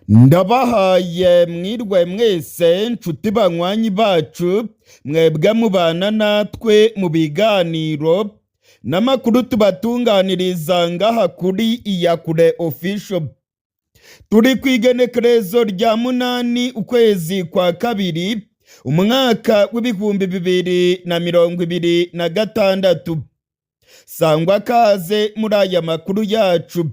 Ndabahaye mwirwe mwese, nshuti banywanyi bacu, mwebwe mubana natwe mu biganiro n'amakuru tubatunganiriza ngaha kuri Iyakure Official. Turi ku igenekerezo rya 8 ukwezi kwa kabiri, umwaka w'2026. Sangwa kaze muri aya makuru yacu.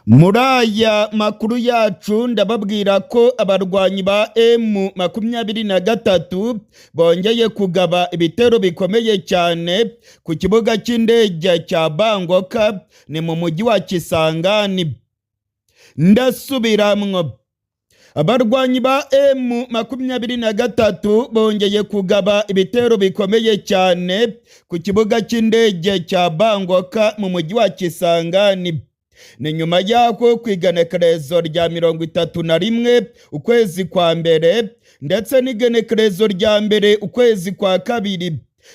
Muri aya makuru yacu ndababwira ko abarwanyi ba M23 bongeye kugaba ibitero bikomeye cyane ku kibuga cy'indege cya Bangoka, ni mu mujyi wa Kisangani. Ndasubiramwo, abarwanyi ba M23 bongeye kugaba ibitero bikomeye cyane ku kibuga cy'indege cya Bangoka mu mujyi wa Kisangani. Ni nyuma y'aho ku igenekerezo rya 31 ukwezi kwa mbere ndetse n'igenekerezo rya 1 ukwezi kwa kabiri,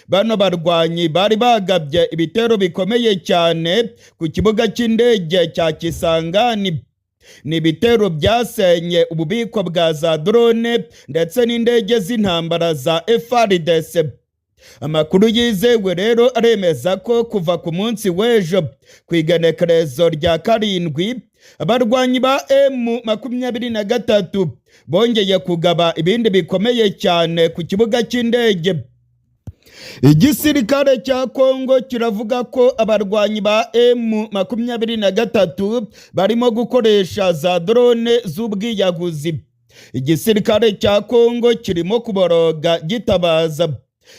bano barwanyi bari bagabye ibitero bikomeye cyane ku kibuga cy'indege cya Kisangani. Ni ibitero byasenye ububiko bwa za drone ndetse n'indege z'intambara za FARDC. Amakuru yizewe rero aremeza ko kuva ku munsi w'ejo ku igenekerezo rya 7, abarwanyi ba M23 bongeye kugaba ibindi bikomeye cyane ku kibuga cy'indege. Igisirikare cya Kongo kiravuga ko abarwanyi ba M23 barimo gukoresha za drone z'ubwiyahuzi. Igisirikare cya Kongo kirimo kuboroga gitabaza.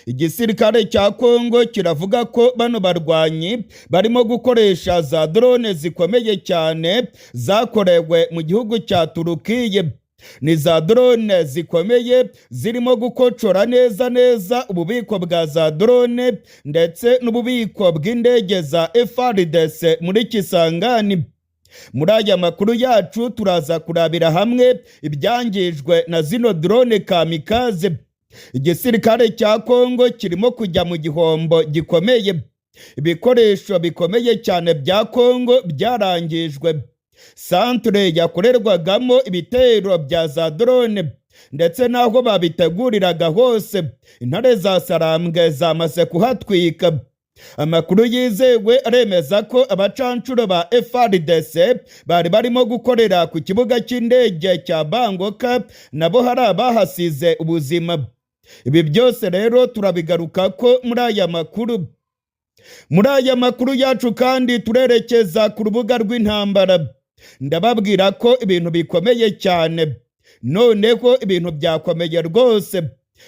Igisirikare cya Kongo kiravuga ko bano barwanyi barimo gukoresha za drone zikomeye cyane zakorewe mu gihugu cya Turukiye. Ni za drone zikomeye zirimo gukocora neza neza ububiko bwa za drone ndetse n'ububiko bw'indege za FARDC muri Kisangani. Muri aya makuru yacu turaza kurabira hamwe ibyangijwe na zino drone kamikaze. Igisirikare cya Kongo kirimo kujya mu gihombo gikomeye. Ibikoresho bikomeye cyane bya Kongo byarangijwe. Santere yakorerwagamo ibitero bya za drone ndetse n'aho babiteguriraga hose, intare za Sarambwe zamaze kuhatwika. Amakuru yizewe aremeza ko abacancuro ba FARDC bari barimo gukorera ku kibuga cy'indege cya Bangoka nabo hari abahasize ubuzima. Ibi byose rero turabigaruka ko muri aya makuru. Muri aya makuru yacu kandi turerekeza ku rubuga rw'intambara. Ndababwira ko ibintu bikomeye cyane, noneho ibintu byakomeye rwose.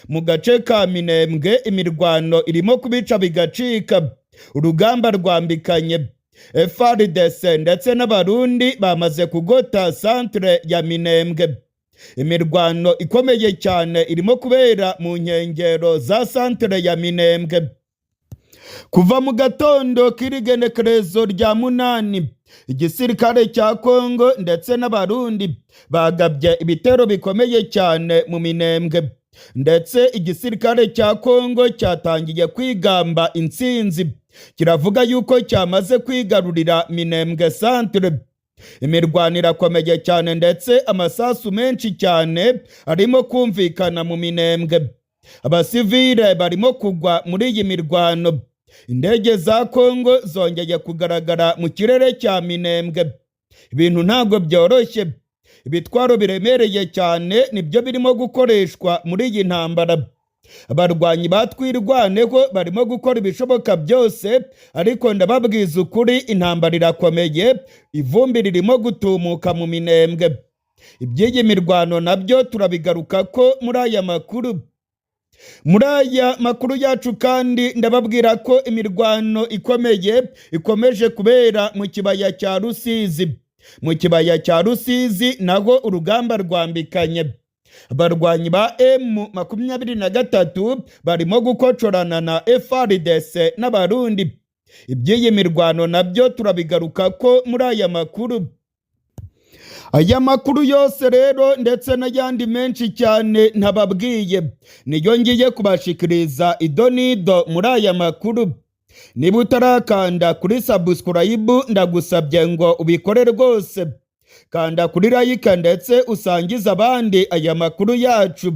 Mu gace ka Minembwe imirwano irimo kubica bigacika, urugamba rwambikanye. FARDC ndetse n'Abarundi bamaze kugota santere ya Minembwe. Imirwano ikomeye cyane irimo kubera mu nkengero za santere ya Minembwe. Kuva mu gatondo k'irigenekerezo rya 8, igisirikare cya Kongo ndetse n'Abarundi bagabye ibitero bikomeye cyane mu Minembwe, ndetse igisirikare cya Kongo cyatangiye kwigamba intsinzi, kiravuga yuko cyamaze kwigarurira Minembwe santere. Imirwano irakomeye cyane, ndetse amasasu menshi cyane arimo kumvikana mu Minembwe. Abasivile barimo kugwa muri iyi mirwano. Indege za Kongo zongeye kugaragara mu kirere cya Minembwe. Ibintu ntabwo byoroshye. Ibitwaro biremereye cyane nibyo birimo gukoreshwa muri iyi ntambara. Abarwanyi ba Twirwaneho barimo gukora ibishoboka byose, ariko ndababwiza ukuri, intambara irakomeye, ivumbi ririmo gutumuka mu Minembwe. Iby'iyi mirwano nabyo turabigaruka ko muri aya makuru. Muri aya makuru yacu kandi ndababwira ko imirwano ikomeye ikomeje kubera mu kibaya cya Rusizi. Mu kibaya cya Rusizi naho urugamba rwambikanye. Abarwanyi ba M23 barimo gukocorana na FARDC n'Abarundi. Iby'iyi mirwano nabyo turabigaruka ko muri aya makuru. Aya makuru yose rero ndetse n'ayandi menshi cyane ntababwiye niyo ngiye kubashikiriza idonido muri aya makuru. Niba utarakanda kuri subscribe, ndagusabye ngo ubikore rwose. Kanda kuri like ndetse usangize abandi aya makuru yacu.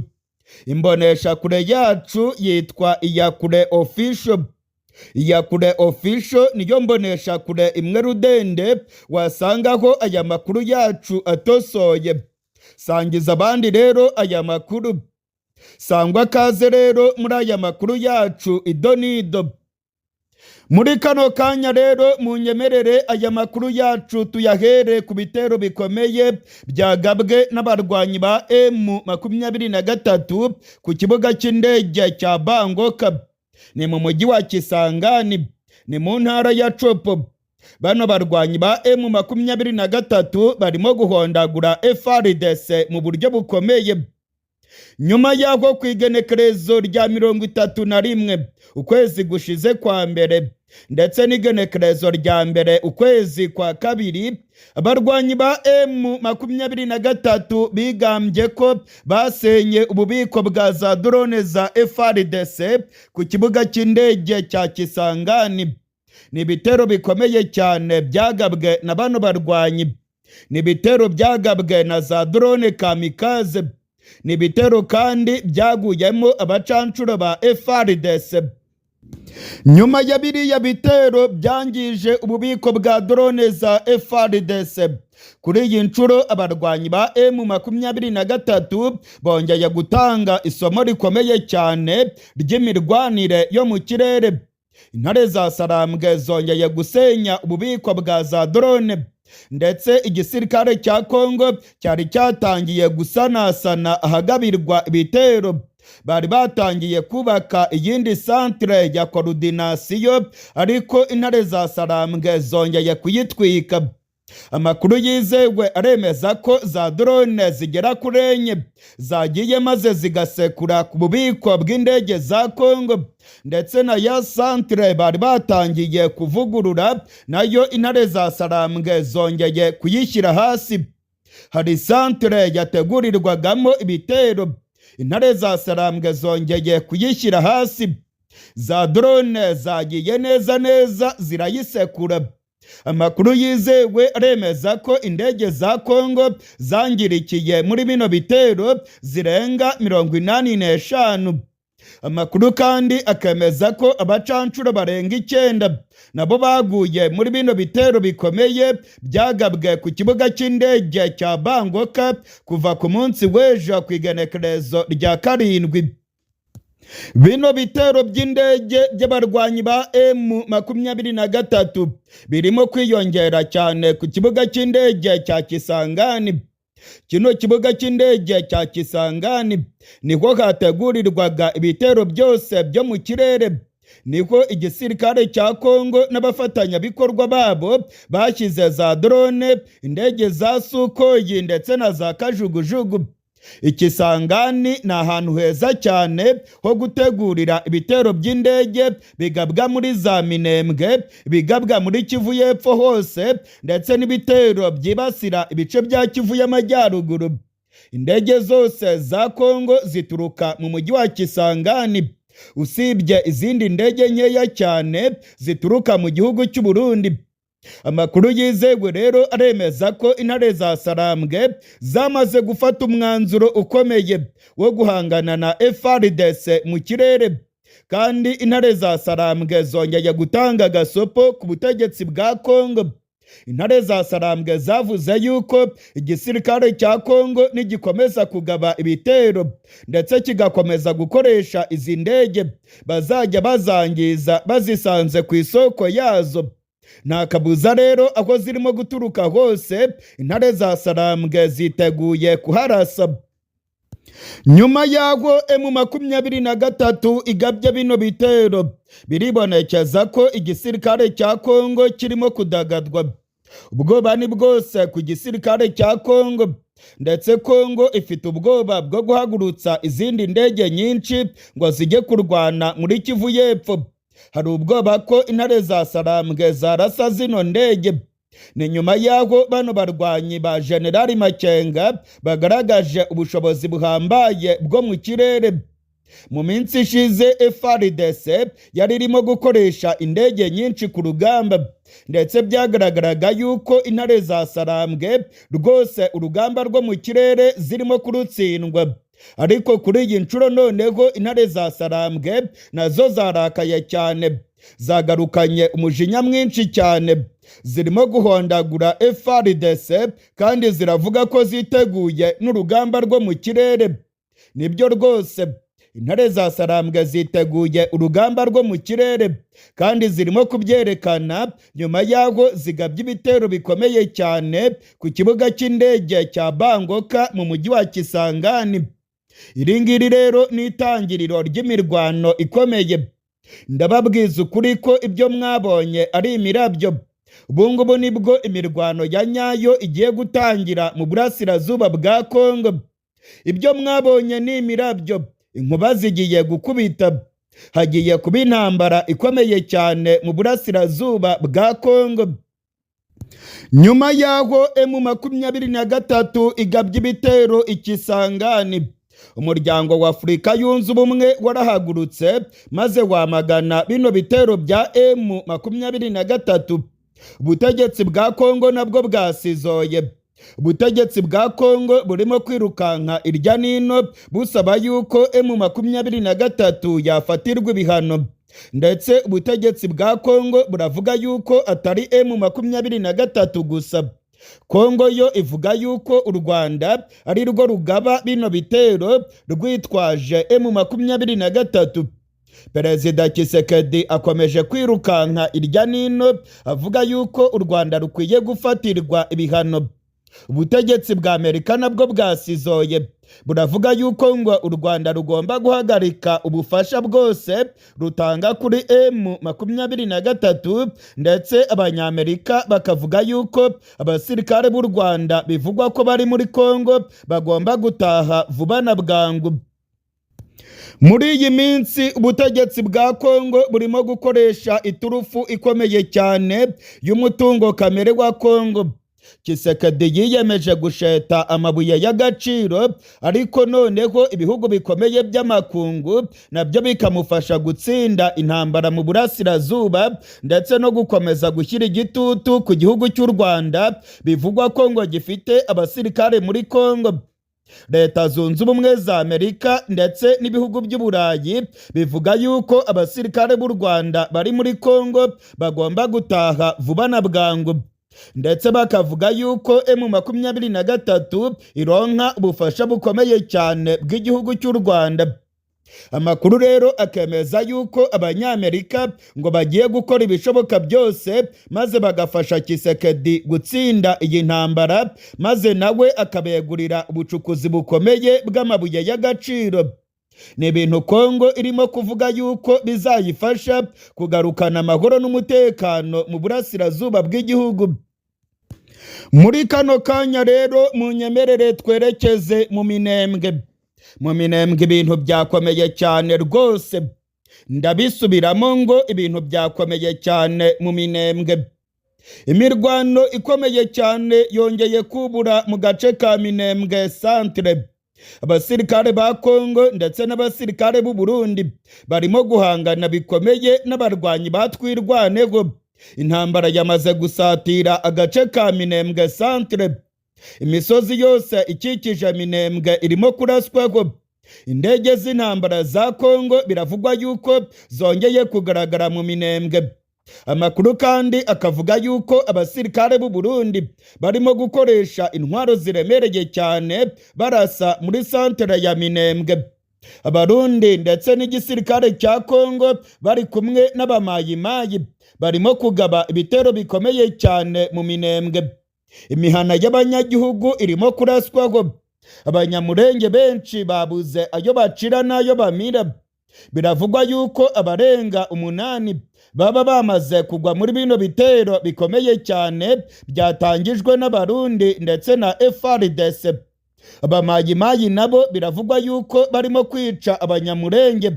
Imboneshakure yacu yitwa Iyakure Official. Iyakure Official niyo mboneshakure imwe rudende wasangaho aya makuru yacu atosoye. Sangiza abandi rero aya makuru. Sangwa kaze rero muri aya makuru yacu idonido. Muri kano kanya rero munyemerere aya makuru yacu tuyahere ku bitero bikomeye byagabwe n'abarwanyi ba M23 ku kibuga cy'indege cya Bangoka. Ni mu mujyi wa Kisangani, ni mu ntara ya Tshopo. Bano barwanyi ba M23 barimo guhondagura FARDC mu buryo bukomeye. Nyuma y'aho ku igenekerezo rya 31 ukwezi gushize kwa mbere ndetse n'igenekerezo rya 1 ukwezi kwa kabiri, abarwanyi ba M23 bigambye ko basenye ububiko bwa za drone za FARDC ku kibuga cy'indege cya Kisangani. Ni ibitero bikomeye cyane byagabwe na bano barwanyi. Ni ibitero byagabwe na za drone kamikaze. Ni ibitero kandi byaguyemo abacancuro ba FARDC. Nyuma ya biriya bitero byangije ububiko bwa drone za FARDC, kuri iyi nshuro abarwanyi ba M23 bongeye gutanga isomo rikomeye cyane ry'imirwanire yo mu kirere. Intare za Sarambwe zongeye gusenya ububiko bwa za drone, ndetse igisirikare cya Kongo cyari cyatangiye gusanasana ahagabirwa ibitero. Bari batangiye kubaka iyindi centre ya coordination, ariko intare za Sarambwe zongeye kuyitwika. Amakuru yizewe aremeza ko za drone zigera kuri 4 zagiye maze zigasekura ku bubiko bw'indege za Kongo, ndetse na ya centre bari batangiye kuvugurura nayo intare za Sarambwe zongeye kuyishyira hasi. Hari centre yategurirwagamo ibitero, intare za Sarambwe zongeye kuyishyira hasi. Za drone zagiye neza neza zirayisekura. Amakuru yizewe aremeza ko indege za Kongo zangirikiye muri bino bitero zirenga 85. Amakuru kandi akemeza ko abacancuro barenga 9 nabo baguye muri bino bitero bikomeye byagabwe ku kibuga cy'indege cya Bangoka kuva ku munsi w'ejo ku igenekerezo rya 7. Bino bitero by'indege by'abarwanyi ba M23 birimo kwiyongera cyane ku kibuga cy'indege cya Kisangani. Kino kibuga cy'indege cya Kisangani niho hategurirwaga ibitero byose byo mu kirere. Niho igisirikare cya Kongo n'abafatanyabikorwa babo bashyize za drone, indege za Sukhoi ndetse na za kajugujugu. Ikisangani ni ahantu heza cyane ho gutegurira ibitero by'indege bigabwa muri za Minembwe, bigabwa muri Kivu y'Epfo hose, ndetse n'ibitero byibasira ibice bya Kivu y'Amajyaruguru. Indege zose za Kongo zituruka mu mujyi wa Kisangani, usibye izindi ndege nkeya cyane zituruka mu gihugu cy'u Burundi. Amakuru yizewe rero aremeza ko intare za Sarambwe zamaze gufata umwanzuro ukomeye wo guhangana na FARDC mu kirere, kandi intare za Sarambwe zongeye gutanga gasopo ku butegetsi bwa Kongo. Intare za Sarambwe zavuze yuko igisirikare cya Kongo nigikomeza kugaba ibitero ndetse kigakomeza gukoresha izi ndege, bazajya bazangiza bazisanze ku isoko yazo. Nta kabuza rero aho zirimo guturuka hose intare za Sarambwe ziteguye kuharasa. Nyuma y'aho M23 igabye bino bitero, biribonekeza ko igisirikare cya Kongo kirimo kudagadwa. Ubwoba ni bwose ku gisirikare cya Kongo, ndetse Kongo ifite ubwoba bwo guhagurutsa izindi ndege nyinshi ngo zijye kurwana muri Kivu y'Epfo. Hari ubwoba ko intare za Sarambwe zarasa zino ndege. Ni nyuma y'aho bano barwanyi ba Generali Makenga bagaragaje ubushobozi buhambaye bwo mu kirere. Mu minsi ishize FARDC yari irimo gukoresha indege nyinshi ku rugamba, ndetse byagaragaraga yuko intare za Sarambwe rwose urugamba rwo mu kirere zirimo kurutsindwa. Ariko kuri iyi nshuro noneho intare za Sarambwe nazo zarakaye cyane, zagarukanye umujinya mwinshi cyane, zirimo guhondagura FARDC kandi ziravuga ko ziteguye n'urugamba rwo mu kirere. Nibyo rwose, intare za Sarambwe ziteguye urugamba rwo mu kirere kandi zirimo kubyerekana nyuma y'aho zigabye ibitero bikomeye cyane ku kibuga cy'indege cya Bangoka mu mujyi wa Kisangani. Iri ngiri rero ni itangiriro ry'imirwano ikomeye. Ndababwiza ukuri ko ibyo mwabonye ari imirabyo. Ubu ngubu nibwo imirwano ya nyayo igiye gutangira mu burasirazuba bwa Kongo. Ibyo mwabonye ni imirabyo, inkuba zigiye gukubita. Hagiye kuba intambara ikomeye cyane mu burasirazuba bwa Kongo. Nyuma y'aho M23 igabye ibitero i Kisangani, Umuryango wa Afurika Yunze Ubumwe warahagurutse maze wamagana bino bitero bya M23. Ubutegetsi bwa Kongo nabwo bwasizoye. Ubutegetsi bwa Kongo burimo kwirukanka irya nino busaba yuko M23 yafatirwa ibihano, ndetse ubutegetsi bwa Kongo buravuga yuko atari M23 gusa. Kongo yo ivuga yuko u Rwanda ari rwo rugaba bino bitero rwitwaje M23. Perezida Tshisekedi akomeje kwirukanka irya nino avuga yuko u Rwanda rukwiye gufatirwa ibihano. Ubutegetsi bwa Amerika nabwo bwasizoye, buravuga yuko ngo u Rwanda rugomba guhagarika ubufasha bwose rutanga kuri M23, ndetse Abanyamerika bakavuga yuko abasirikare b'u Rwanda bivugwa ko bari muri Kongo bagomba gutaha vuba na bwangu. Muri iyi minsi ubutegetsi bwa Kongo burimo gukoresha iturufu ikomeye cyane y'umutungo kamere wa Kongo. Tshisekedi yiyemeje gusheta amabuye y'agaciro, ariko noneho ibihugu bikomeye by'amakungu nabyo bikamufasha gutsinda intambara mu burasirazuba, ndetse no gukomeza gushyira igitutu ku gihugu cy'u Rwanda bivugwa ko ngo gifite abasirikare muri Kongo. Leta Zunze Ubumwe za Amerika ndetse n'ibihugu by'Uburayi bivuga yuko abasirikare b'u Rwanda bari muri Kongo bagomba gutaha vuba na bwangu, ndetse bakavuga yuko M23 ironka ubufasha bukomeye cyane bw'igihugu cy'u Rwanda. Amakuru rero akemeza yuko Abanyamerika ngo bagiye gukora ibishoboka byose maze bagafasha Tshisekedi gutsinda iyi ntambara, maze nawe akabegurira ubucukuzi bukomeye bw'amabuye y'agaciro. Ni ibintu Kongo irimo kuvuga yuko bizayifasha kugarukana amahoro n'umutekano mu burasirazuba bw'igihugu. Muri kano kanya rero munyemerere twerekeze mu Minembwe. Mu Minembwe ibintu byakomeye cyane rwose. Ndabisubiramo ngo ibintu byakomeye cyane mu Minembwe. Imirwano ikomeye cyane yongeye kubura mu gace ka Minembwe centre. Abasirikare ba Kongo ndetse n'abasirikare b'u Burundi barimo guhangana bikomeye n'abarwanyi ba Twirwaneho. Intambara yamaze gusatira agace ka Minembwe centre. Imisozi yose ikikije Minembwe irimo kuraswaho. Indege z'intambara za Kongo biravugwa yuko zongeye kugaragara mu Minembwe. Amakuru kandi akavuga yuko abasirikare b'u Burundi barimo gukoresha intwaro ziremereye cyane barasa muri santere ya Minembwe. Abarundi ndetse n'igisirikare cya Kongo bari kumwe n'Abamayimayi barimo kugaba ibitero bikomeye cyane mu Minembwe. Imihana y'abanyagihugu irimo kuraswaho. Abanyamurenge benshi babuze ayo bacira n'ayo bamira. Biravugwa yuko abarenga 8 baba bamaze kugwa muri bino bitero bikomeye cyane byatangijwe n'Abarundi ndetse na FARDC. Abamayimayi nabo biravugwa yuko barimo kwica Abanyamurenge.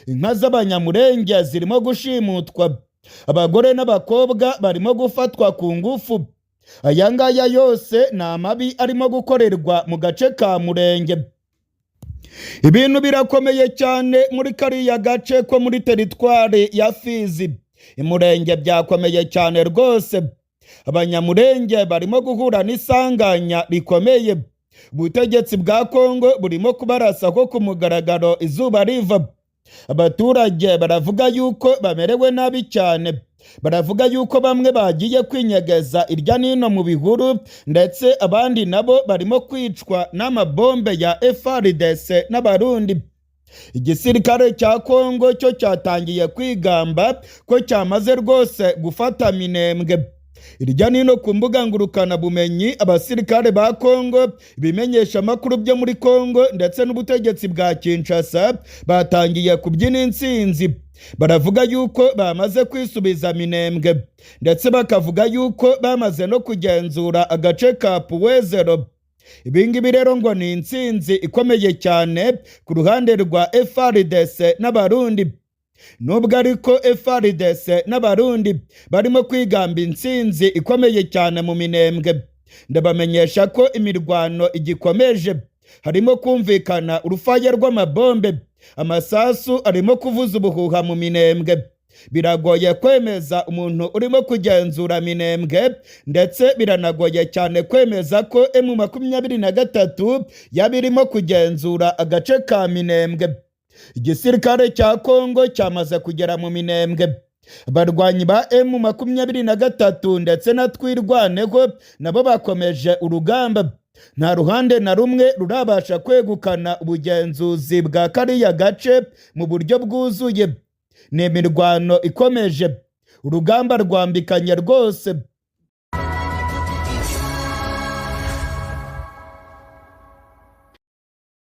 Inka z'Abanyamurenge zirimo gushimutwa, abagore n'abakobwa barimo gufatwa ku ngufu. Aya ngaya yose ni amabi arimo gukorerwa mu gace ka Murenge. Ibintu birakomeye cyane muri kariya gace ko muri teritwari ya Fizi. Imurenge byakomeye cyane rwose. Abanyamurenge barimo guhura n'isanganya rikomeye. Ubutegetsi bwa Kongo burimo kubarasa ko ku mugaragaro izuba riva. Abaturage baravuga yuko bamerewe nabi cyane. Baravuga yuko bamwe bagiye kwinyegeza irya nino mu bihuru, ndetse abandi nabo barimo kwicwa n'amabombe ya FARDC n'Abarundi. Igisirikare cya Kongo cyo cyatangiye kwigamba ko cyamaze rwose gufata Minembwe. Irya nino ku mbuga ngurukanabumenyi, abasirikare ba Kongo, ibimenyesha amakuru byo muri Kongo ndetse n'ubutegetsi bwa Kinshasa batangiye kubyina intsinzi. Baravuga yuko bamaze kwisubiza Minembwe, ndetse bakavuga yuko bamaze no kugenzura agace ka Puwezero. Ibi ngibi rero ngo ni intsinzi ikomeye cyane ku ruhande rwa FARDC n'Abarundi. Nubwo ariko FARDC n'Abarundi barimo kwigamba intsinzi ikomeye cyane mu Minembwe, ndabamenyesha ko imirwano igikomeje. Harimo kumvikana urufaya rw'amabombe, amasasu arimo kuvuza ubuhuha mu Minembwe. Biragoye kwemeza umuntu urimo kugenzura Minembwe, ndetse biranagoye cyane kwemeza ko M23 yaba irimo kugenzura agace ka Minembwe. Igisirikare cya Kongo cyamaze kugera mu Minembwe. Abarwanyi ba M23 ndetse na Twirwaneho nabo bakomeje urugamba. Nta ruhande na rumwe rurabasha kwegukana ubugenzuzi bwa kariya gace mu buryo bwuzuye. Ni imirwano ikomeje, urugamba rwambikanye rwose.